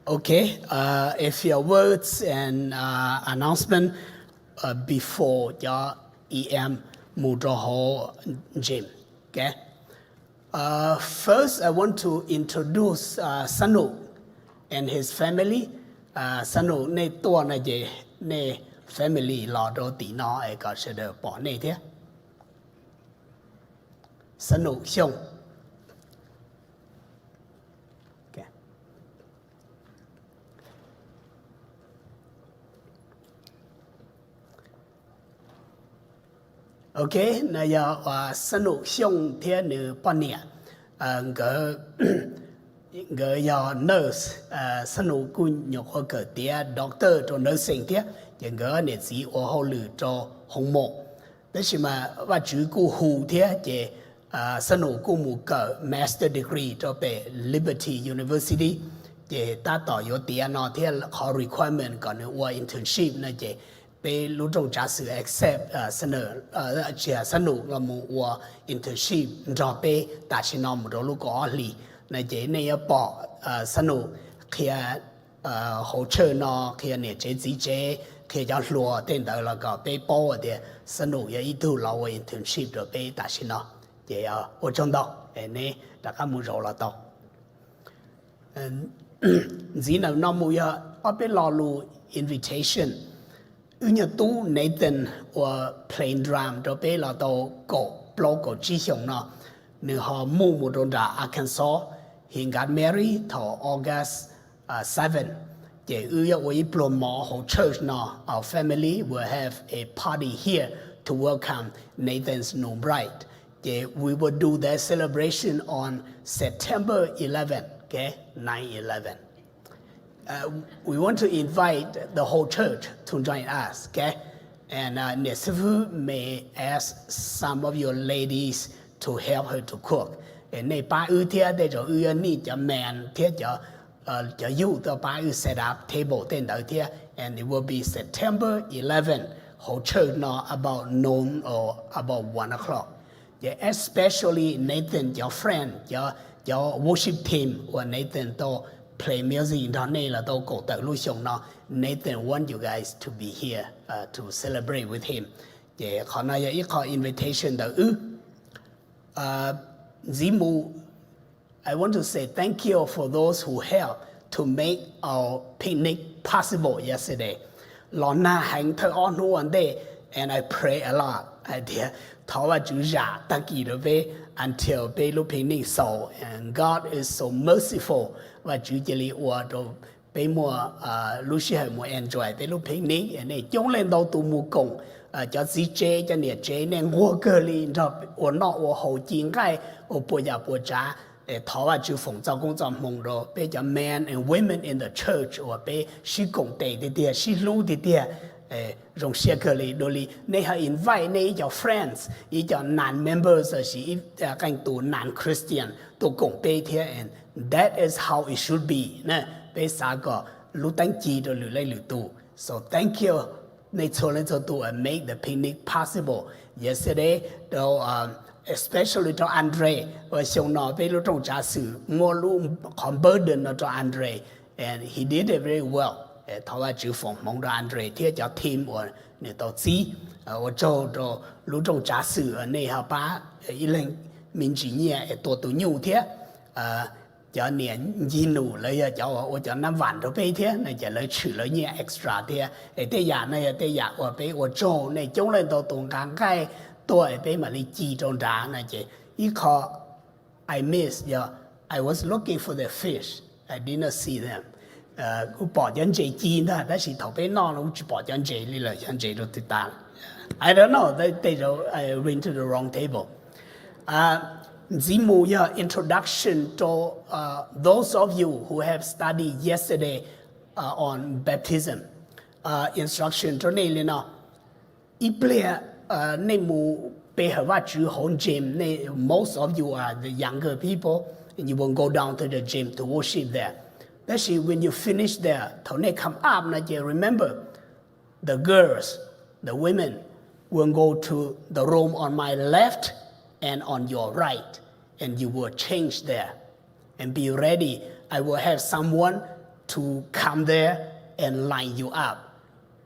Okay, uh, a few words and uh, announcement uh, before cov E M mus rau hauv gym. Okay. Uh, first, I want to introduce uh, Sanuk and his family. Uh, Sanuk, nej tuaj no ces nej family los rau tim no es kom sawv daws pom nej thiab. Sanuk Xyooj. Okay. Ok, no yog Xab Num Xyooj thiab nws poj niam. Nkawd, nkawd yog nurse. Xab Num kuj nyuam qhuav kawm tiav doctor rau nursing thiab, ces nkawd niam txiv ua hauj lwm rau hoos maum. Tab sis mas Vajtswv kuj hu thiab ces Xab Num kuj mus kawm master degree rau pem Liberty University. Ces tab tom yuav tiav no thiab qhov requirement kom nws ua internship no ces peb lub rooj tsav xwm accept Xab Num los mus ua internship nrog peb tam sim no mus rau lub kaum ob hlis. No ces nej yuav pom Xab Num qhia hauv church no, qhia niam tsev txiv tsev, qhia cov hluas tej ntawd los kom peb paub tias Xab Num yog ib tug los ua internship rau peb tam sim no. Ces ua tsaug ntau, neb rov qab mus zaum los tau. Ntxiv ntawm no mus yog ob peb lo lus invitation. Wb nyuag tub Nathan uas play drum rau peb los tau kaum plaub kaum tsib xyoos no, nws ho move mus rau nram Arkansas. He got married thaum August seven. Ces wb yuav ua ib pluag mov hauv church no. Our family will have a party here to welcome Nathan's new bride. Ces we will do that celebration on September eleven, okay? Nine eleven. Uh, we want to invite the whole church to join us, okay? And uh, Niam Xib Fwb may ask some of your ladies to help her to cook. Nej pab wb thiab, tej zaum wb yuav nij cov man thiab cov, cov yug tuaj pab wb set up table tej ntawd thiab. And it will be September eleven, hauv church no about noon or about one o'clock. Ces especially Nathan cov friend, cov, cov worship team uas Nathan tau play music nrog nej los tau kaum tawm lub xyoo no, Nathan want you guys to be here to celebrate with him. Ces qhov no yog ib qho invitation ntawm wb. Ntxiv mus, I want to say thank you for those who helped to make our picnic possible yesterday. Los nag heev thawj ob hnub ua ntej, and I pray a lot hais tias thov Vajtswv zam tag kis rau peb until peb lub picnic xaus. And God is so merciful. Vajtswv cia li ua rau peb muaj lub sij hawm mus enjoy peb lub picnic. Nej coob leej ntau tus mus koom, cov txiv tsev cov niam tsev nej nquag kawg li nrog ua noj ua haus ci nqaij ua puas yam puas tsav. Thov Vajtswv foom txoj koob txoj hmoo rau peb cov men and women in the church uas peb sib koom tes tiag tiag, sib hlub tiag tiag. Zoo siab kawg li. Dua li nej ho invite nej ib co friends, ib co non members lossis ib qee tus non Christian tuaj koom peb thiab, and that is how it should be na. Peb xav kom lub teeb ci rau lwm leej lwm tus. So thank you nej txhua leej txhua tus uas make the picnic possible yesterday. Rau especially rau Andre, uas xyoo no peb lub rooj tsav xwm muab lub qhov burden no rau Andre, and he did it very well. Thov Vajtswv foom hmoov rau Andre thiab cov team uas nws tau txib. Ua tsaug rau lub rooj tsav xwm uas nej ho pab ib leeg me ntsis nyiaj es tua tus nyuj thiab. Cov niam ncig num lawv yog cov uas ua cov nab vam rau peb thiab no ces lawv tshwm lawv nyiaj extra thiab. Es tej yam no yog tej yam uas peb ua tsaug nej coob leej ntau tus nqa nqaij tuaj es peb mam li ci rau nrad no ces ib qho I miss yog I was looking for the fish, I did not see them. Kuv pom cov ntses ci ntag tab sis thaum peb noj no kuv tsis pom cov ntses li lawm, cov ntses rau twg tas. I don't know, tej zaum I went to the wrong table. Ntxiv mus yog introduction rau those of you who have studied yesterday on baptism. Instruction rau nej li no. Ib pliag nej mus pe hawm Vajtswv hauv gym, nej, most of you are the younger people, and you will go down to the gym to worship there. Tab sis when you finish there, thaum nej come up no ces remember, the girls, the women will go to the room on my left and on your right, and you will change there. And be ready. I will have someone to come there and line you up.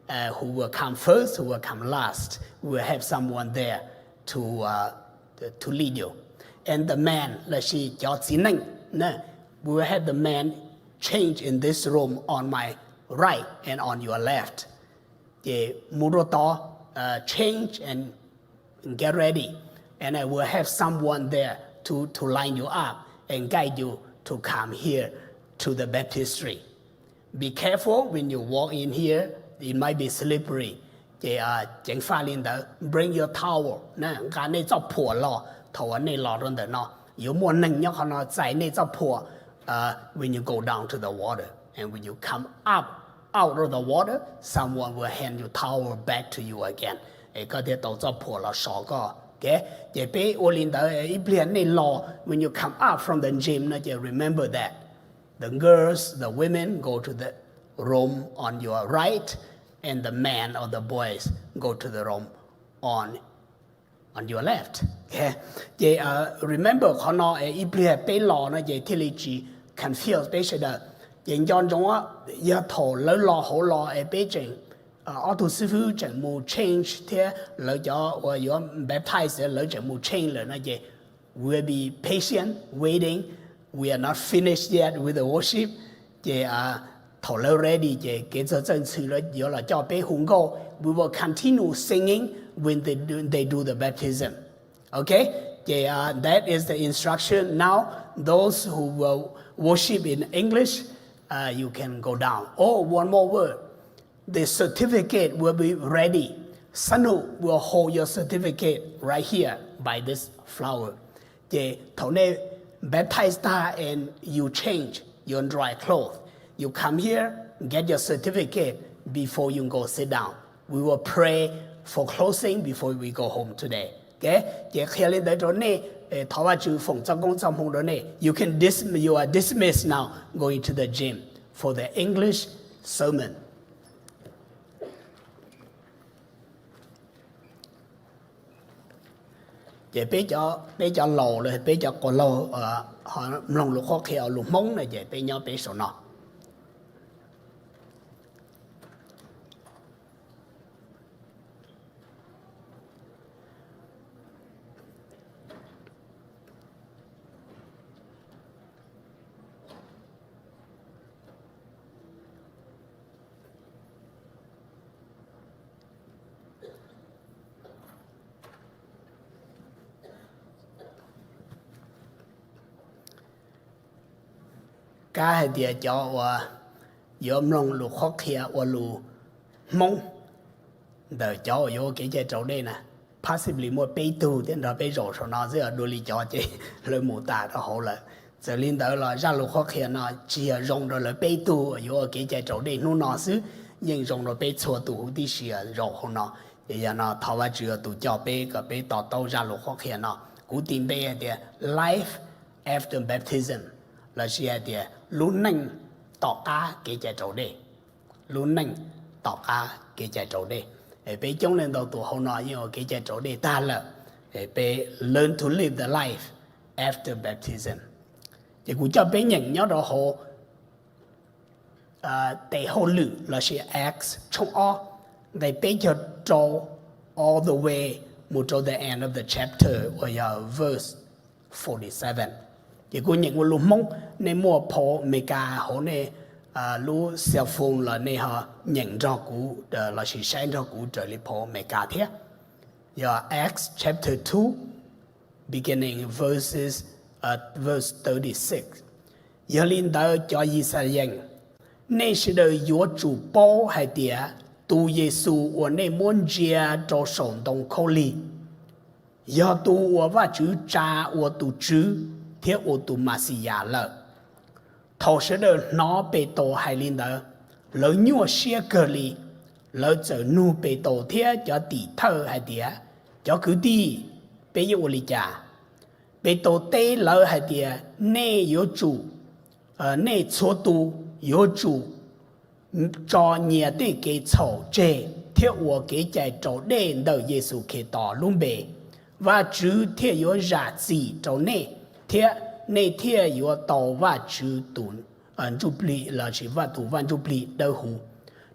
Uh, who will come first, who will come last, we will have someone there to, uh, to lead you. And the man, และ she, cov txiv neej, นะ, we will have the man change in this room on my right and on your left. Ces mus rau tod, uh, change and get ready. And I will have someone there to, to line you up and guide you to come here to the baptistry. Be careful when you walk in here, it might be slippery. Ces, uh, ceev faj li ntawd, bring your towel, นะ, nqa nej txoj phuam los thaum uas nej los rau ntawm no. Yuav muaj neeg nyob qhov no txais nej txoj phuam, uh, when you go down to the water. And when you come up out of the water, someone will hand your towel back to you again. Es koj thiaj tau txoj phuam los so koj. Okay? Ces peb ua li ntawd, ib pliag nej los, when you come up from the gym, นะ, ces remember that. The girls, the women go to the room on your right, and the men or the boys go to the room on, on your left. Okay? Ces, uh, remember qhov no, es ib pliag peb los no ces thiaj li tsis confuse peb sawv daws. Ces nco ntsoov, yog thaum lawv los hauv los es peb tseem, uh, ob tug xib fwb tseem mus change thiab lawv cov uas yuav baptize lawv tseem mus change lawm no ces we'll be patient, waiting. We are not finished yet with the worship. Ces, uh, thaum lawv ready ces kev txawj txawj ntxhw lawv yuav los coj peb hu nkauj. We will continue singing when they do, they do the baptism. Okay? Ces, uh, that is the instruction. Now, those who will worship in English, uh, you can go down. Oh, one more word. The certificate will be ready. Sanu will hold your certificate right here by this flower. Ces thaum nej baptize tag and you change your dry clothes, you come here, get your certificate before you go sit down. We will pray for closing before we go home today. Okay? Ces qhia li ntawd rau nej, thov Vajtswv foom txoj koob txoj hmoo rau nej. You can dis, you are dismissed now, going to the gym for the English sermon. Ces peb cov, peb cov laus los peb cov quas laug ho mloog lus qhuab qhia lus Hmoob no ces peb nyob peb saum no. Kab hais tias cov uas yuav mloog lus qhuab qhia ua lus Hmoob ntawm cov uas yuav ua kev cai raus dej na, possibly muaj peb tug thiab nrog peb zaum saum no xwb, dua li cov ces lawv mus tas rau hauv lawm. Txawm li ntawd los zaj lus qhuab qhia no tsis yog zoo rau lawv peb tug uas yuav ua kev cai raus dej hnub no xwb, yeej zoo rau peb txhua tus huv tib si zaum hauv no. Ces yog no thov Vajtswv tus coj peb kom peb to taub zaj lus qhuab qhia no. Kuv tis npe hais tias Life After Baptism, lossis hais tias lub neej tom qab kev cai raus dej. Lub neej tom qab kev cai raus dej. Es peb coob leej ntau tus hauv no yeej ua kev cai raus dej tag lawm. Es peb learn to live the life after baptism. Ces kuv coj peb nyeem nyob rau hauv Tes Hauj Lwm lossis Acts tshooj ob, nqe peb caug rau all the way mus rau the end of the chapter uas yog verse forty seven. Ces kuv nyeem ua lus Hmoob, nej muaj phau Amelikas hauv nej lub cell phone los nej ho nyeem nrog kuv lossis saib nrog kuv raws li phau Amelikas thiab. Yog Acts chapter two, beginning verses, uh, verse thirty-six. Yog li ntawd cov Yixalayees, nej sawv daws yuav tsum paub hais tias tus Yexus uas nej muab ntsia rau saum ntoo khaub lig, yog tus uas Vajtswv tsa ua tus Tswv thiab ua tus Maxiyas lawm. Thaum sawv daws hnov Petus hais li ntawd, lawv nyuaj siab kawg li. Lawv txawm nug Petus thiab cov tim thawj hais tias, Cov kwv tij, peb yuav ua li cas? Petus teb lawv hais tias, Nej yuav tsum, nej txhua tus yuav tsum tso nyias tej kev txhaum tseg thiab ua kev cai raus dej ntawm Yexus Khetos lub npe, Vajtswv thiaj yuav zam txim rau nej, thiab nej thiaj yuav tau Vajtswv tus, ntsuj plig los sis Vaj, tus Vaj Ntsujplig Dawbhuv,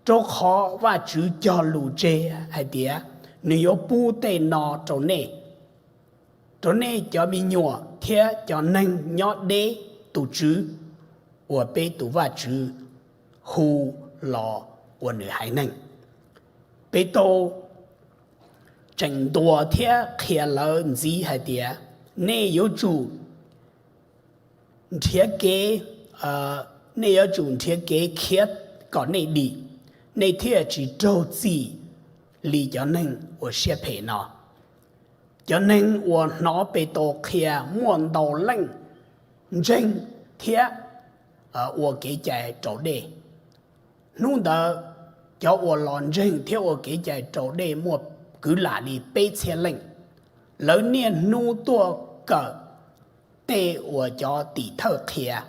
rau qhov Vajtswv cog lus tseg hais tias nws yuav pub tej no rau nej, rau nej cov me nyuam thiab cov neeg nyob deb tus Tswv uas peb tus Vajtswv hu los ua nws haiv neeg. Petus tseem ntuas thiab qhia lawv ntxiv hais tias, nej yuav tsum nrhiav kev, nej yuav tsum nrhiav kev khiav kom nej dim, nej thiaj tsis raug txim li cov neeg uas siab phem no. Cov neeg uas hnov Petus qhia muaj ntau leej ntseeg thiab ua kev cai raus dej. Hnub ntawd, cov uas los ntseeg thiab ua kev cai raus dej muaj kwv lam li peb txhiab leej. Lawv niaj hnub tuaj kawm tej uas cov tim thawj qhia.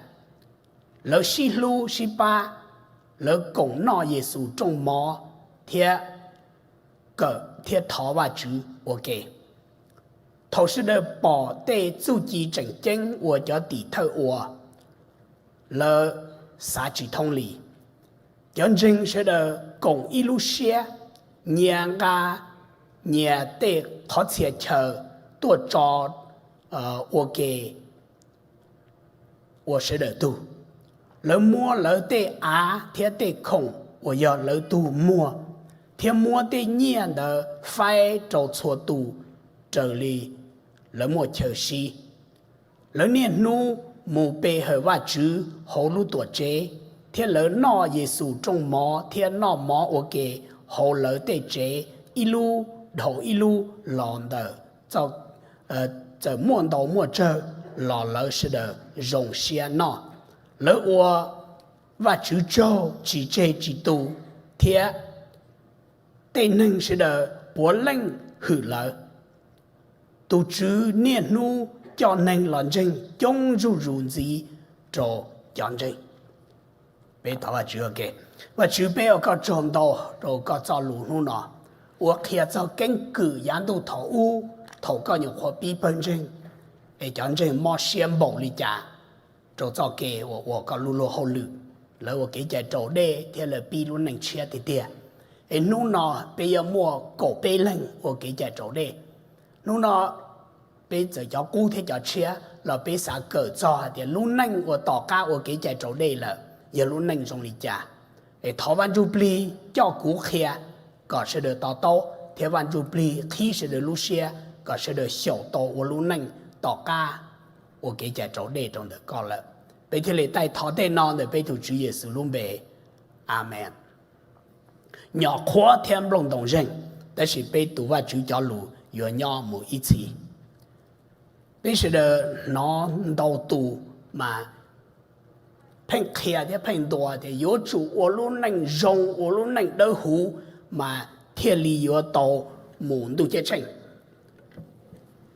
Lawv sib hlub sib pab, lawv koom noj Yexus rooj mov thiab kawm thiab thov Vajtswv ua ke. Thaum sawv daws pom tej txuj ci tseem ceeb uas cov tim thawj ua, lawv xav tsis thoob li. Cov ntseeg sawv daws koom ib lub siab, nyias nqa nyias tej qhov txhia chaw tuaj tso ua ke ua sawv daws tug. Lawv muab lawv tej av thiab tej khoom uas yog lawv tug muag, thiab muab tej nyiaj ntawd faib rau txhua tus raws li lawv muaj chaw sib. Lawv niaj hnub mus pe hawm Vajtswv hauv lub tuam tsev, thiab lawv noj Yexus rooj mov thiab noj mov ua ke hauv lawv tej tsev, ib lub dhau ib lub los ntawm txawm muaj ntau muaj tsawg los lawv sawv daws zoo siab noj. Lawv ua Vajtswv tsaug tsis tseg tsis tu, thiab tej neeg sawv daws puav leej hwm lawv. Tus Tswv niaj hnub coj neeg los ntseeg coob zuj zus ntxiv rau cov ntseeg. Peb thov Vajtswv ua ke. Vajtswv, peb ua koj tsaug ntau rau koj txoj lus hnub no, uas qhia txog keeb kwm yav ntuj thaum ub, thaum koj nyuam qhuav pib pawg ntseeg, es cov ntseeg mob siab npaum li cas rau txoj kev uas ua koj lub luag hauj lwm. Lawv ua kev cai raus dej thiab lawv pib lub neej tshiab tiag tiag. Es hnub no peb yuav muaj kaum peb leeg ua kev cai raus dej. Hnub no peb txawm cov qub thiab cov tshiab los peb xav kawm txog hais tias lub neej uas tom qab ua kev cai raus dej lawm yog lub neej zoo li cas. Es thov Vaj Ntsujplig coj kuv qhia kom sawv daws to taub, thiab Vaj Ntsujplig qhib sawv daws lub siab kom sawv daws xyaum tau ua lub neej tom qab ua kev cai raus dej rau ntawm koj lawm. Peb thiaj li taij thov tej no ntawm peb tus Tswv Yexus lub npe. Amees. Nyom qhuav thiab nplooj ntoos zeeg, tab sis peb tus Vajtswv cov lus yuav nyob mus ib txhis. Peb sawv daws hnov ntau tus mas pheej qhia thiab pheej ntuas tias yuav tsum ua lub neej zoo, ua lub neej dawb huv, mas thiaj li yuav tau mus ntuj ceeb tsheej.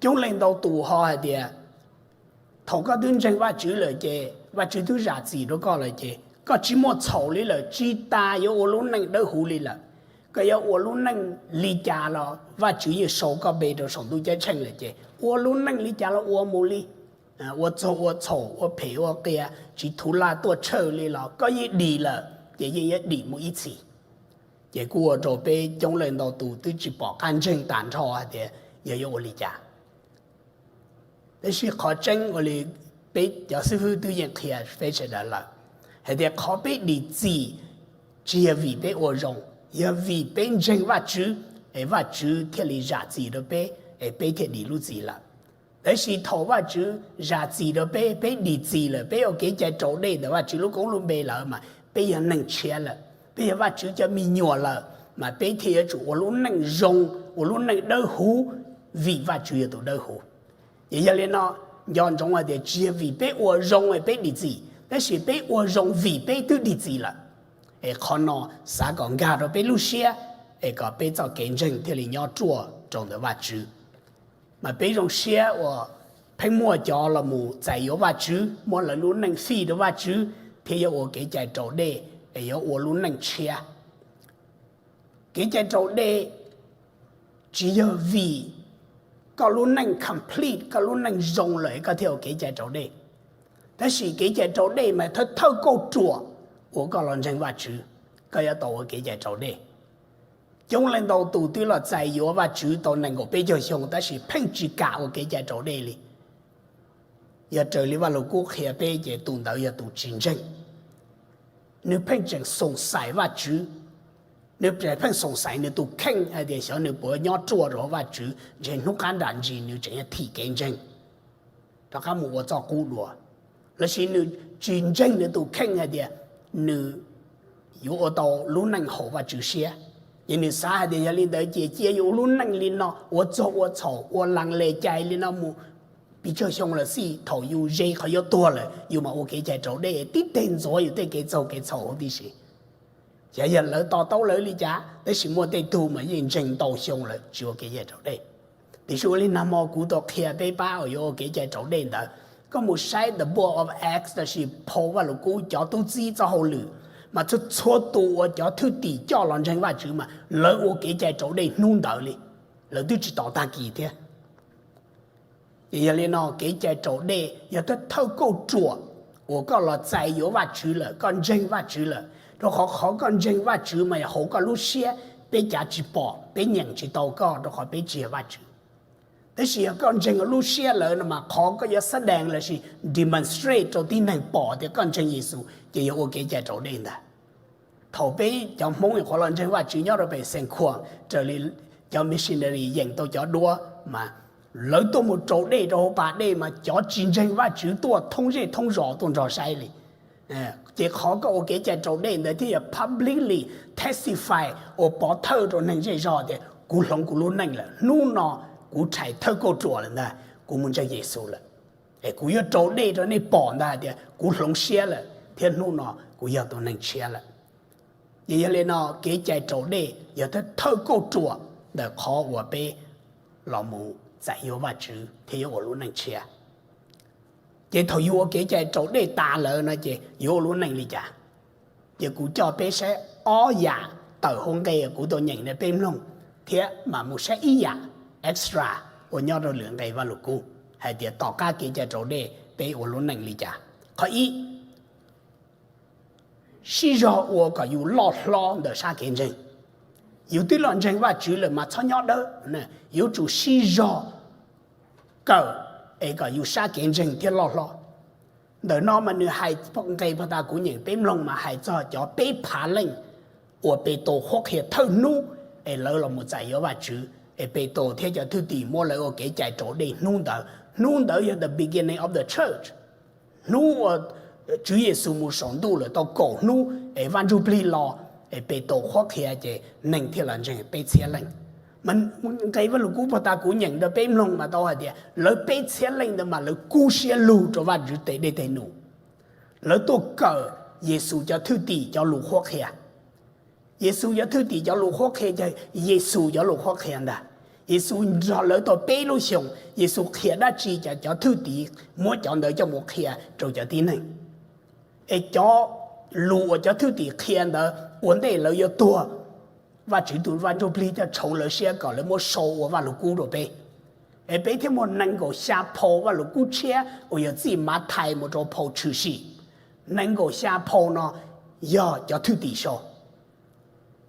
Coob leej ntau tus ho hais tias thaum koj twb ntseeg Vajtswv lawm ces Vajtswv twb zam txim rau koj lawm ces koj tsis muaj txhaum li lawm, tsis tas yuav ua lub neej dawb huv li lawm. Koj yuav ua lub neej li cas los Vajtswv yeej sau koj npe rau saum ntuj ceeb tsheej lawm ces ua lub neej li cas los ua mus li. Ua txaug ua txhaum, ua phem ua qias, tsis thuv laj tuaj tshawj li los koj yeej dim lawm ces yeej yuav dim mus ib txhis. Ces kuj ua rau peb coob leej ntau tus twb tsis pom qab ntseeg tas nrho hais tias yog yuav ua li cas. Tab sis qhov tseeb ua li peb cov xib fwb twb yeej qhia peb sawv daws lawm hais tias qhov peb dim txim tsis yog vim peb ua zoo, yog vim peb ntseeg Vajtswv, es Vajtswv thiaj li zam txim rau peb, es peb thiaj dim lub txim lawm. Tab sis thaum Vajtswv zam txim rau peb, peb dim txim lawm, peb ua kev cai raus dej ntawm Vajtswv lub koob lub npe lawm mas peb yog neeg tshiab lawm, peb yog Vajtswv cov me nyuam lawm, mas peb thiaj yuav tsum ua lub neej zoo, ua lub neej dawb huv, vim Vajtswv yog tus dawb huv. Ces yog li no, nco ntsoov hais tias tsis yog vim peb ua zoo es peb dim txim, tab sis peb ua zoo vim peb twb dim txim lawm. Es qhov no xav kom nkag rau peb lub siab, es kom peb txoj kev ntseeg thiaj li nyob ruaj rau ntawm Vajtswv. Mas peb zoo siab uas pheej muaj cov los mus txais yuav Vajtswv, muab lawv lub neej fij rau Vajtswv, thiab yuav ua kev cai raus dej, es yuav ua lub neej tshiab. Kev cai raus dej tsis yog vim koj lub neej complete, koj lub neej zoo lawm koj thiaj ua kev cai raus dej. Tab sis kev cai raus dej mas thawj thawj kauj ruam uas koj los ntseeg Vajtswv, koj yuav tau ua kev cai raus dej. Coob leej ntau tus twb los txais yuav Vajtswv tau nees nkaum peb caug xyoo tab sis pheej tsis kam ua kev cai raus dej li. Yog raws li Vajluskub qhia peb ces tus ntawd yog tus tsis ntseeg. Nws pheej tseem xoom xais Vajtswv, nws pheej xoom xais nws tus kheej hais tias xyov nws puas nyob ruaj rau hauv Vajtswv, ntshe hnub qab nram ntsis nws tseem yuav thim kev ntseeg rov qab mus ua txoj qub dua. Lossis nws tsis ntseeg nws tus kheej hais tias nws yuav ua tau lub neej haum Vajtswv siab, ces nws xav hais tias yog li ntawd ces cia yuav ua lub neej li no ua txaug ua txhaum ua las les cai li no mus pes tsawg xyoo lawm xij, thaum yus ze qhov yuav tuag lawm yus mam ua kev cai raus dej tib teg ntxuav yus tej kev txaug kev txhaum huv tib si. Xyov yog lawv to taub lawv li cas, tab sis muaj tej tug mas yeej ntseeg ntau xyoo lawm tsis ua kev cai raus dej. Tiam sis ua li nag hmo kuv tau qhia peb pab uas yuav ua kev cai raus dej ntawd, koj mus saib The Book of Acts lossis phau Vajluskub cov tub txib txoj hauj lwm, mas txhua txhua tus uas cov thwj tim coj los ntseeg Vajtswv mas lawv ua kev cai raus dej hnub ntawd li, lawv twb tsis tos tag kis thiab. Ces yog li no kev cai raus dej yog thawj thawj kauj ruam uas koj los txais yuav Vajtswv lawm, koj ntseeg Vajtswv lawm, rau qhov qhov koj ntseeg Vajtswv mas yog hauv koj lub siab, peb cav tsis pom, peb nyeem tsis tau koj rau qhov peb tsis yog Vajtswv. Tab sis yog koj ntseeg lub siab lawm no mas qhov koj yuav xab dees lossis demonstrate rau tib neeg pom tias koj ntseeg Yexus ces yog ua kev cai raus dej ntag. Thaum peb cov Hmoob nyuam qhuav los ntseeg Vajtswv nyob rau pem Xeev Khuam, raws li cov missionary yeem tau cov duab mas lawv tuaj mus raus dej rau hauv pas dej mas cov tsis ntseeg Vajtswv tuaj thoob zej thoob zos tuaj nrog saib li. Ces qhov koj ua kev cai raus dej ntawd thiaj yog publicly testify uas pov thawj rau neeg zej zog tias kuv hloov kuv lub neej lawm, hnub no kuv rhais thawj kauj ruam lawm ntag, kuv mus ntseeg Yexus lawm. Es kuv yuav raus dej rau nej pom ntag tias kuv hloov siab lawm thiab hnub no kuv yog tus neeg tshiab lawm. Ces yog li no kev cai raus dej yog thawj thawj kauj ruam ntawm qhov uas peb los mus txais yuav Vajtswv thiab yuav ua lub neej tshiab. Ces thaum yus ua kev cai raus dej tas lawm no ces yuav ua lub neej li cas? Ces kuv coj peb saib ob yam tawm hauv nqe kuv tau nyeem rau peb mloog, thiab mam mus saib ib yam extra uas nyob rau lwm nqe Vajluskub hais tias tom qab kev cai raus dej peb ua lub neej li cas. Qhov ib, sib zog ua kom yus loj hlob ntawm sab kev ntseeg. Yus twb los ntseeg Vajtswv lawm mas txhob nyob dawb, yuav tsum sib zog kawm es kom yus sab kev ntseeg thiaj loj hlob. Ntawm no mas nws hais, nqe pag tas kuv nyeem peb mloog mas hais txog cov peb phav leej uas Petus qhuab qhia thawj hnub es lawv los mus txais yuav Vajtswv, es Petus thiab cov thwj tim muab lawv ua kev cai raus dej hnub ntawd. Hnub ntawd yog the beginning of the church. Hnub uas Tswv Yexus mus saum ntuj lawm tau kaum hnub es Vaj Ntsujplig los, es Petus qhuab qhia ces neeg thiaj los ntseeg peb txhiab leej. Mas nqe Vajluskub pag tas kuv nyeem rau peb mloog mas tau hais tias lawv peb txhiab leej ntawd mas lawv kub siab lug rau Vajtswv tes dej tes num. Lawv tuaj kawm Yexus cov thwj tim cov lus qhuab qhia. Yexus cov thwj tim cov lus qhuab qhia ces Yexus cov lus qhuab qhia ntag. Yexus nrog lawv tau peb lub xyoos, Yexus qhia dab tsi ces cov thwj tim muab cov ntawd coj mus qhia rau cov tib neeg. Es cov lus uas cov thwj tim qhia ntawd ua ntej lawv yuav tuag, Vajtswv tus Vaj Ntsujplig thiaj tshoov lawv siab kom lawv muab sau ua Vajluskub rau peb. Es peb thiaj muaj nees nkaum xya phau Vajluskub tshiab uas yog txij Mathais mus rau phau Tshwm Sim. Nees nkaum xya phau no yog cov thwj tim sau.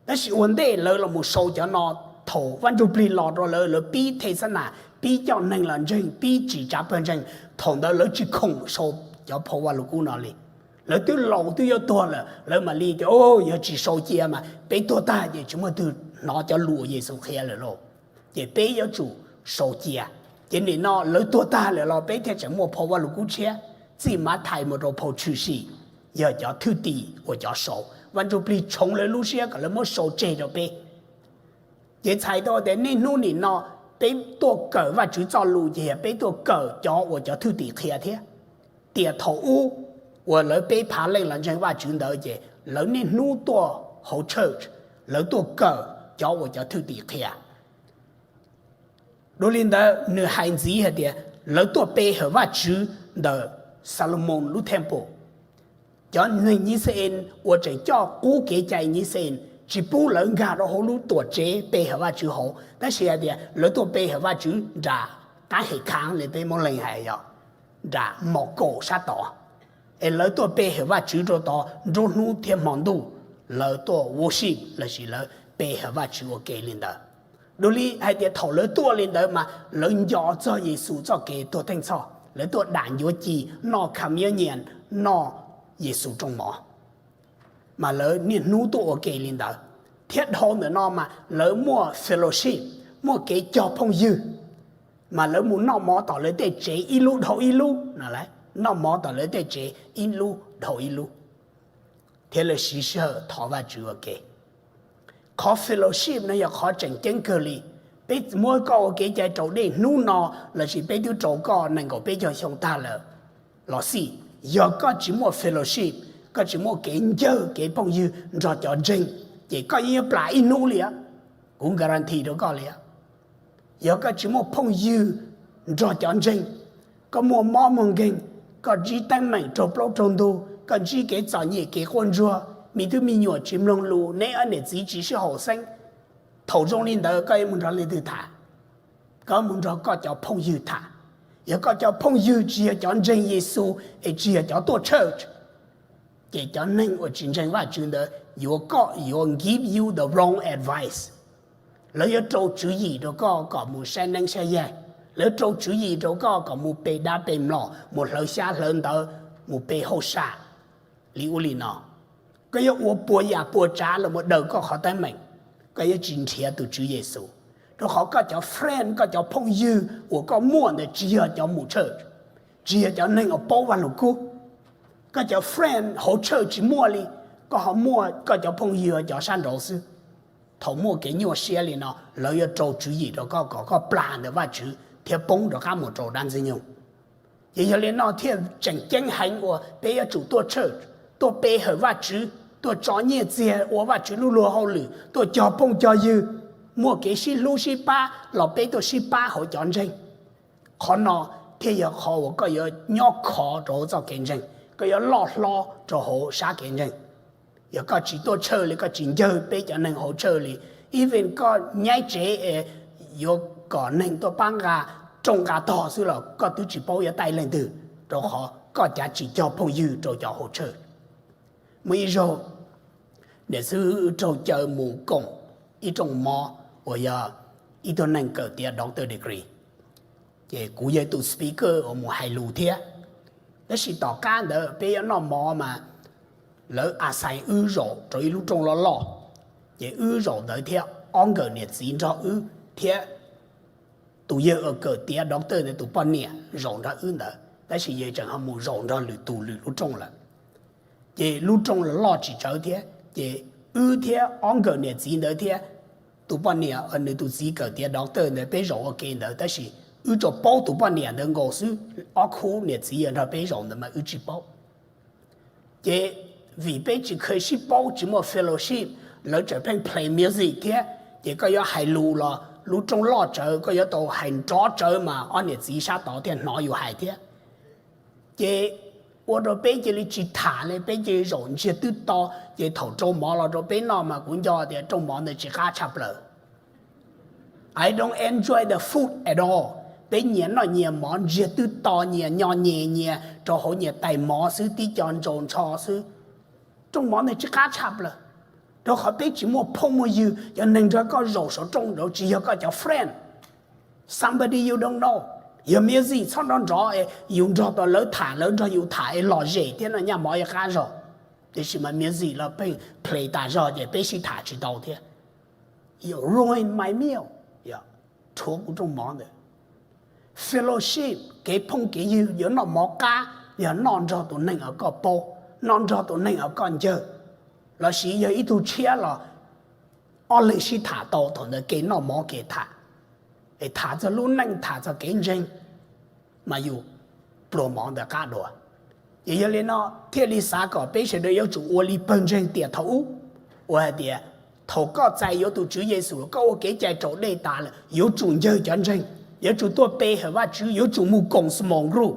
Tab sis ua ntej lawv los mus sau cov no, thaum Vaj Ntsujplig los rau lawv, lawv pib thej xab nas, pib coj neeg los ntseeg, pib tsim tsav pawg ntseeg, thaum ntawd lawv tsis khoom sau cov phau Vajluskub no li. Lawv twb laus twb yuav tuag lawm, lawv mam li tias, yog tsis sau cia mas peb tuag tag ces tsis muaj twg hnov cov lus uas Yexus qhia lawm lauj. Ces peb yuav tsum sau cia. Ces nim no lawv tuag tag lawm los peb thiaj tseem muaj phau Vajluskub tshiab, txij Mathais mus rau phau Tshwm Sim, yog cov thwj tim uas cov sau. Vaj Ntsujplig tshoov lawv lub siab kom lawv muab sau tseg rau peb. Ces txhais tau tias niaj hnub nim no peb tuaj kawm Vajtswv txoj lus ces yog peb tuaj kawm cov uas cov thwj tim qhia thiab. Tiam thaum ub uas lawv peb phav leej los ntseeg Vajtswv ntawd ces lawv niaj hnub tuaj hauv church, lawv tuaj kawm cov uas cov thwj tim qhia. Dua li ntawd nws hais ntxiv hais tias lawv tuaj pe hawm Vajtswv ntawm Xalumoos lub temple. Cov neeg Yixalayees uas tseem coj qub kev cai Yixalayees tsis pub lawv nkag rau hauv lub tuam tsev pe hawm Vajtswv hauv, tab sis hais tias lawv tuaj pe hawm Vajtswv nram qab hem khaav li peb Moob Leeg hais yog nram mos kaum sab tod. Es lawv tuaj pe hawm Vajtswv rau tod nruab hnub thiab hmo ntuj, lawv tuaj worship lossis lawv pe hawm Vajtswv ua ke li ntawd. Dua li hais tias thaum lawv tuaj li ntawd mas lawv nco txog Yexus txoj kev tuag theej txhoj, lawv tuaj dam ncuav ci, noj kham yob nyias, noj Yexus rooj mov, mas lawv niaj hnub tuaj ua ke li ntawd. Thiab dhau ntawm no mas lawv muaj fellowship, muaj kev cog phooj ywg, mas lawv mus noj mov tom lawv tej tsev ib lub dhau ib lub no, noj mov tom lawv tej tsev ib lub dhau ib lub, thiab lawv siv sij hawm thov Vajtswv ua ke. Qhov fellowship no yog qhov tseem ceeb kawg li. Peb muab koj ua kev cai raus dej hnub no lossis peb twb raus koj nees nkaum peb caug xyoo tag lawm los xij, yog koj tsis muaj fellowship, koj tsis muaj kev ncawg kev phooj ywg nrog cov ntseeg, ces koj yeej yuav plam ib hnub li. Kuv guarantee rau koj li. Yog koj tsis muaj phooj ywg nrog cov ntseeg, koj muaj mob muaj nkeeg, koj ntsib teeb meem raug plaub raug ntug, koj ntsib kev txom nyem kev quaj ntsuag, me tub me nyuam tsis mloog lus, neb ob niam txiv tsis sib haum xeeb, thaum zoo li ntawd koj yuav mus nrog leej twg tham? Koj mus nrog koj cov phooj ywg tham. Yog koj cov phooj ywg tsis yog cov ntseeg Yexus es tsis yog cov tuaj church, ces cov neeg uas tsis ntseeg Vajtswv ntawd yuav, koj yuav give you the wrong advice. Lawv yuav rau tswv yim rau koj kom mus saib neeb saib yaig, lawv rau tswv yim rau koj kom mus pe dab pe mlom, mus hlawv xyab hlawv ntawv, mus pe hauj sam li ub li no. Koj yuav ua puas yam puas tsav los mus daws koj qhov teeb meem, koj yuav tsis nrhiav tus Tswv Yexus, rau qhov koj cov friend, koj cov phooj ywg uas koj muaj ntawd tsis yog cov mus church, tsis yog cov neeg uas paub Vaj Lug Kub. Koj cov friend hauv church tsis muaj li, koj ho muaj koj cov phooj ywg cov sab nraud xwb. Thaum muaj kev nyuaj siab li no, lawv yuav rau tswv yim rau koj kom koj plam ntawm Vajtswv thiab poob rov qab mus rau dab Ntxwg Nyoog. Ces yog li no thiaj tseem ceeb heev uas peb yuav tsum tuaj church, tuaj pe hawm Vajtswv, tuaj tso nyiaj txiag ua Vajtswv lub luag hauj lwm, tuaj cog phooj cog ywg, muaj kev sib hlub sib pab los peb tuaj sib pab hauv cov ntseeg. Qhov no thiaj yog qhov uas koj yuav nyob khov rau hauv txoj kev ntseeg, koj yuav loj hlob rau hauv sab kev ntseeg. Yog koj tsis tuaj church li, koj tsis ncawg peb cov neeg hauv church li, even koj nyaib tsev es yuav kom neeg tuaj pab nqa rooj nqa tog xwb los koj twb tsis paub yuav taij leej twg, rau qhov koj cav tsis cog phooj ywg rau cov hauv church. Muaj ib zaug, niam xib hwb raug caw mus koom ib rooj mov uas yog ib tug neeg kawm tiav doctor degree, ces kuv yog tus speaker uas mus hais lus thiab. Tab sis tom qab ntawd peb yuav noj mov mas lawv assign wb zaum rau ib lub rooj loj loj, ces wb zaum ntawd thiab ob nkawm niam txiv nrog wb, thiab tus yawg uas kawm tiav doctor ntawd tus poj niam zaum nrog wb ntawd, tab sis yawg tseem ho mus zaum nrog lwm tus lwm lub rooj lawm. Ces lub rooj los loj tsis tsawg thiab, ces wb thiab ob nkawm niam txiv ntawd thiab tus poj niam uas nws tus txiv kawm tiav doctor ntawd peb zaum ua ke ntawd, tab sis wb tsuas paub tus poj niam ntawd nkaus xwb, ob khub niam txiv uas nrog peb zaum ntawd mas wb tsis paub. Ces vim peb tsis kheev sib paub, tsis muaj fellowship, lawv tseem pheej play music thiab, ces koj yuav hais lus los lub rooj loj tsawv, koj yuav tau hais nrov tsawv mas ob niam txiv sab tod thiaj hnov yus hais thiab. Ces ua rau peb cia li tsis tham li, peb cia li zaum ntsiag twb to. Ces thaum rau mov los rau peb noj mas kuv nco tias rooj mov ntawd tsis qab tshaj plaws. I don't enjoy the food at all. Peb nyias noj nyias mov ntsiag twb to, nyias nyo nyem nyias rau hauv nyias tais mov xwb, tib co ntsaus ntsho xwb. Rooj mov ntawd tsis qab tshaj plaws, rau qhov peb tsis muaj phooj muaj ywg. Cov neeg nrog koj zaum saum rooj nraud tsis yog koj cov friend. Somebody you don't know. Yog music txhob nrov nrov es yus nrog tau lawv tham, lawv nrog yus tham es lom zem thiab no nyaj mov yuav qab zog. Tiam sis mas music los pheej play tas zog ces peb sib tham tsis tau thiab. You ruin my meal. Rhuav kuv rooj mov ntawd. Fellowship, kev phooj kev ywg, yuav noj mov qab yog noj nrog tus neeg uas koj paub, noj nrog tus neeg uas koj ncawg, lossis yog ib tug tshiab los ob leeg sib tham tau thaum ntawd ke noj mov ke tham, es tham txog lub neej, tham txog kev ntseeg, mas yus pluas mov ntawd qab dua. Ces yog li no thiaj li xav kom peb sawv daws yuav tsum ua li pawg ntseeg tiam thaum ub, uas hais tias thaum koj txais yuav tus Tswv Yexus, koj ua kev cai raus dej tas lawm, yuav tsum ncawg cov ntseeg, yuav tsum tuaj pe hawm Vajtswv, yuav tsum mus koom small group.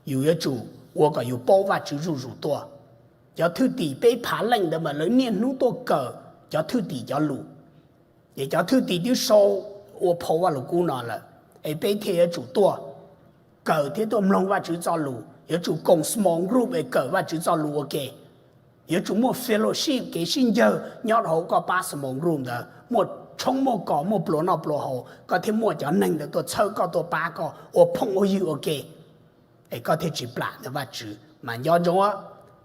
Yus yuav tsum ua kom yus paub Vajtswv zuj zus tuaj. Cov thwj tim peb phav leej ntawd mas lawv niaj hnub tuaj kawm cov thwj tim cov lus. Ces cov thwj tim twb sau ua phau Vaj Lug Kub no lawm, es peb thiaj yuav tsum tuaj kawm thiab tuaj mloog Vajtswv txoj lus, Yuav tsum koom small group es kawm Vajtswv txoj lus ua ke. Yuav tsum muaj fellowship, kev sib ncawg nyob rau hauv koj pab small group ntawd, muaj tshoob muaj kos, muaj pluas noj pluas haus, koj thiaj muaj cov neeg ntawd tuaj txhawb koj, tuaj pab koj ua phooj ua ywg ua ke, es koj thiaj tsis plam ntawm Vajtswv. Mas nco ntsoov,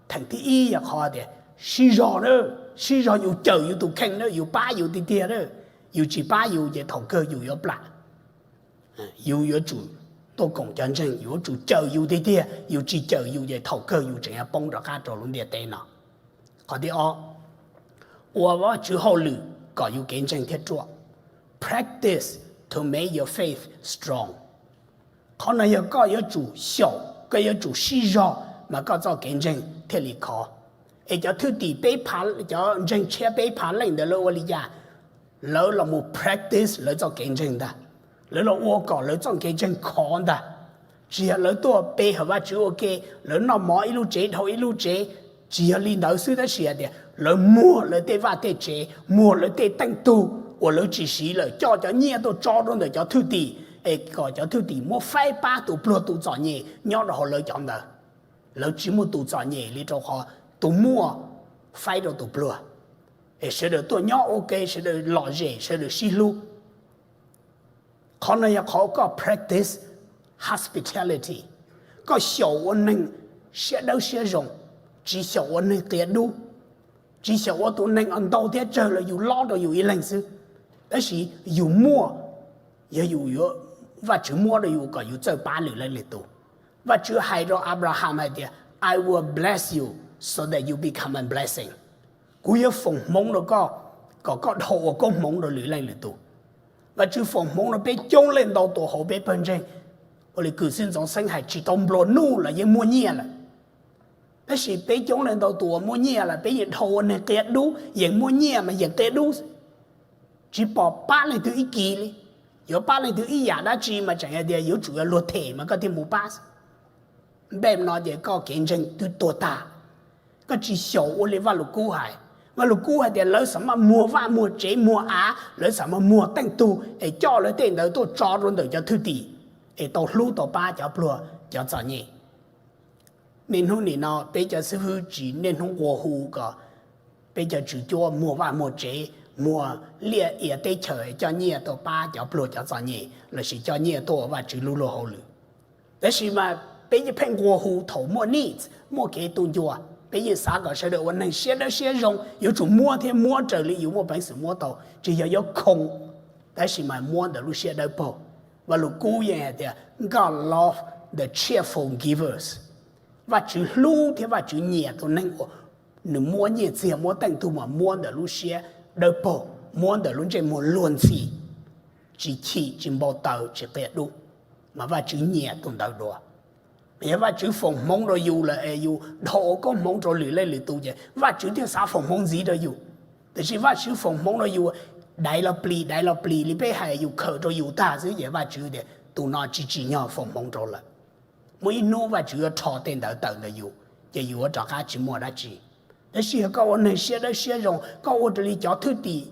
theem thib ib yog qhov tias sib zog na, sib zog, yus cawm yus tus kheej na, yus pab yus tiag tiag na. Yus tsis pab yus ces thaum kawg yus yuav plam. Yus yuav tsum tuaj koom cov ntseeg, yus yuav tsum cawm yus tiag tiag, yus tsis cawm yus ces thaum kawg yus tseem yuav poob rov qab rau lub ntiaj teb no. Qhov thib ob, ua Vajtswv hauj lwm kom yus kev ntseeg thiaj ruaj. Practice to make your faith strong. Qhov no yog koj yuav tsum xyaum, koj yuav tsum sib zog mas koj txoj kev ntseeg thiaj li khov. Es cov thwj tim peb phav, cov ntseeg tshiab peb phav leej ntawd lawv ua li cas? Lawv los mus practice lawv txoj kev ntseeg ntag, lawv los ua kom lawv txoj kev ntseeg khov ntag. Tsis yog lawv tuaj pe hawm Vajtswv ua ke, lawv noj mov ib lub tsev dhau ib lub tsev, tsis yog li ntawd xwb tab sis hais tias lawv muag lawv tej vaj tej tsev, muag lawv tej teej tug uas lawv tsis siv lawm, coj cov nyiaj tuaj tso rau ntawm cov thwj tim, es kom cov thwj tim muab faib pab tus pluag tus txom nyem nyob rau hauv lawv cov ntawd. Lawv tsis muaj tus txom nyem li rau qhov tus muaj faib rau tus pluag, es sawv daws tuaj nyob ua ke, sawv daws lom zem, sawv daws sib hlub. Qhov no yog qhov koj practice hospitality. Koj xyaum ua neeg siab dawb siab zoo, tsis xyaum ua neeg qia dub, tsis xyaum ua tus neeg uas ntau thiab tsawg los yus lob rau yus ib leeg xwb. Tab sis yus muaj, yog yus yuav, Vajtswv muab rau yus kom yus txawj pab lwm leej lwm tus. Vajtswv hais rau Abraham hais tias, I will bless you so that you become a blessing. Kuv yuav foom hmoov rau koj kom koj dhau ua koob hmoov rau lwm leej lwm tus. Vajtswv foom hmoov rau peb coob leej ntau tus hauv peb pawg ntseeg. Ua li kws xib ntxoov xeeb hais, tsis tau nplua nuj los yeej muaj nyiaj lawm. Tab sis peb coob leej ntau tus uas muaj nyiaj lawm peb yeej dhau ua neeg qia dub, yeem muaj nyiaj mas yeem qia dub, tsis pom pab leej twg ib kis li. Yuav pab leej twg ib yam dab tsi mas tseem hais tias yuav tsum yog luag them mas koj thiaj mus pab. Npej no ces koj kev ntseeg twb tuag tag. Koj tsis xyaum ua li Vajluskub hais. Vajluskub hais tias lawv xav mas muag vaj muag tsev muag av, lawv xav mas muag teej tug es coj lawv tej ntawd tuaj tso rau ntawm cov thwj tim es tau hlub tau pab cov pluag cov txom nyem. Niaj hnub nim no peb cov xib hwb tsis niaj hnub nqua hu kom peb cov tswv cuab muag vaj muag tsev, muag liaj ia teb chaws coj nyiaj tuaj pab cov pluag cov txom nyem lossis coj nyiaj tuaj ua Vajtswv lub luag hauj lwm. Tab sis mas peb yeej pheej nqua hu thaum muaj needs, muaj kev tu ncua, peb yeej xav kom sawv daws ua neeg siab dawb siab zoo, yuav tsum muab thiab muab raws li yus muaj peev xwm muab tau, tsis yog yuav khoo, tab sis mas muab ntawm lub siab dawb paug. Vajluskub yeej hais tias God love the cheerful givers. Vajtswv hlub thiab Vajtswv nyiam tus neeg uas nws muab nyiaj txiag muab teej tug mas muab ntawm lub siab dawb paug, muab ntawm lub ntsej muag luag ntxhi, tsis chim tsis npau taws tsis qia dub, mas Vajtswv nyiam tus ntawd dua. Yog Vajtswv foom hmoov rau yus lawm es yus dhau ua koob hmoov rau lwm leej lwm tus ces Vajtswv thiaj xav foom hmoov ntxiv rau yus. Tiam sis Vajtswv foom hmoov rau yus daiv los plis daiv los plis li peb hais, yus khawm rau yus tag xwb ces Vajtswv tias tus no tsis tsim nyog foom hmoov rau lawm. Muaj ib hnub Vajtswv yuav rho tej ntawd tawm ntawm yus, ces yus yuav rov qab tsis muaj dab tsi. Tab sis yog koj ua neeg siab dawb siab zoo, koj ua raws li cov thwj tim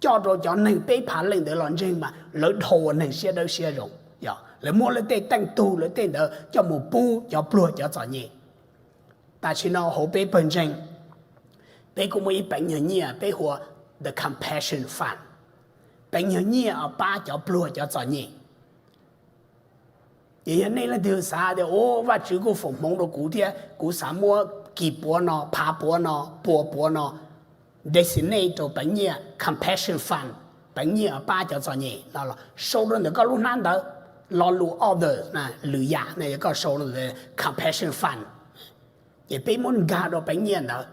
coj rau cov neeg peb phav leej ntawd los ntseeg mas lawv dhau ua neeg siab dawb siab zoo. Yog lawv muab lawv tej teej tug lawv tej ntawd coj mus pub cov pluag cov txom nyem. Tam sim no hauv peb pawg ntseeg, peb kuj muaj ib peev nyuag nyiaj peb hu ua the Compassion Fund, peev nyuag nyiaj pab cov pluag cov txom nyem. Ces yog nej leej twg xav tias, u, Vajtswv kuj foom hmoov rau kuv thiab kuv xav muab kis puav no, phav puav no, pua puav no, designate rau peev nyiaj Compassion Fund, peev nyiaj pab cov txom nyem no los sau rau ntawm koj lub hnab ntawv, lo lus other, lwm yam no, koj sau rau ntawm Compassion Fund. Ces peb muab nkag rau peev nyiaj ntawd.